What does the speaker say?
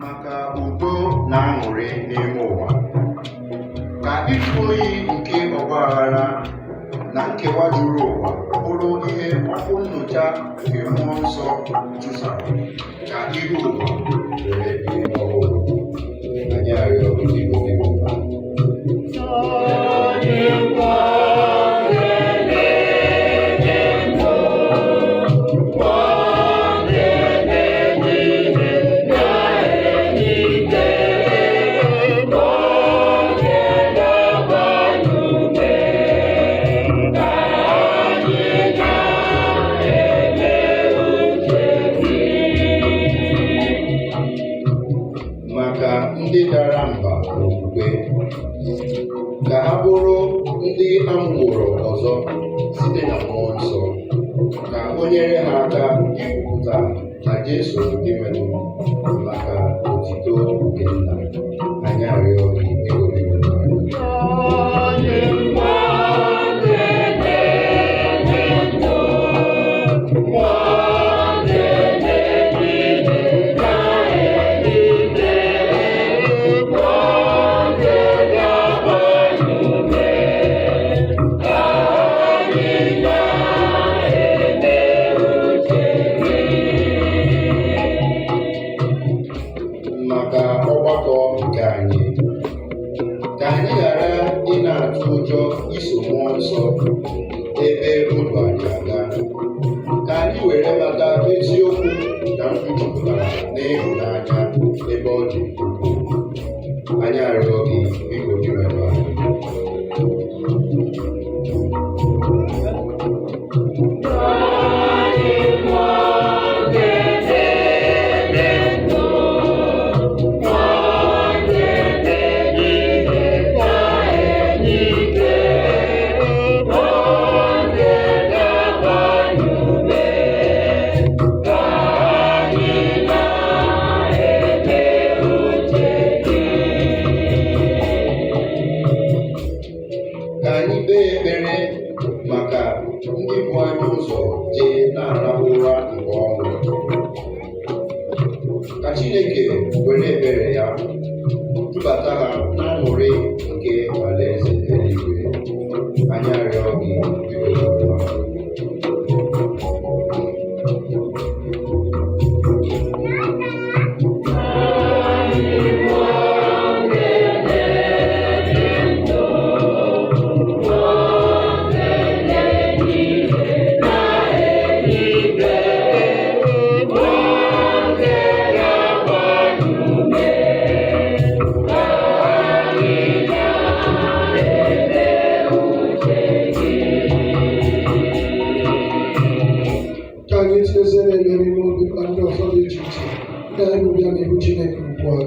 Maka udo na aṅụrị n'ime ụwa, ka ịjụ oyi nke ọgbaghara na nkewa juru ụwa bụrụ ihe ọkụ nnụcha nke Mmụọ Nsọ chụsara, ka ihu ụwa were dị ọhụrụ. Anyị arịọ gị, biko, Dinwenụ. Maka ndị dara mba n'okwukwe, ka ha bụrụ ndị a mụworo ọzọ site na Mmụọ Nsọ, ka o nyere ha aka ikwupụta na Jesu bụ Dinwenụ maka otito nke Nna. Anyị arịọ gị, biko, Dinwenụ anyị. Maka ọgbakọ nke anyị, ka anyị ghara ị na-atụ ụjọ iso Mmụọ Nsọ ebe o du anyị aga, ka anyị were mata eziokwu na ndụ jupụtara n'ịhụnanya ebe ọ dị ukwuu. Anyị arịọ gị, biko, Dinwenụ anyị. Ka anyị kpee ekpere maka ndị bu anyị ụzọ jee na-arahụ ụra nke ọnwụ, ka Chineke were ebere ya dubata ha n'aṅụrị nke alaeze eluigwe. Anyị arịọ gị, biko, Dinwenụ anyị. Ka anyị tinyezie na-eme n'ime obi mkpa ndị ọzọ dị iche iche ndị anyị bụ bịa n'ihu Chineke ugbu a.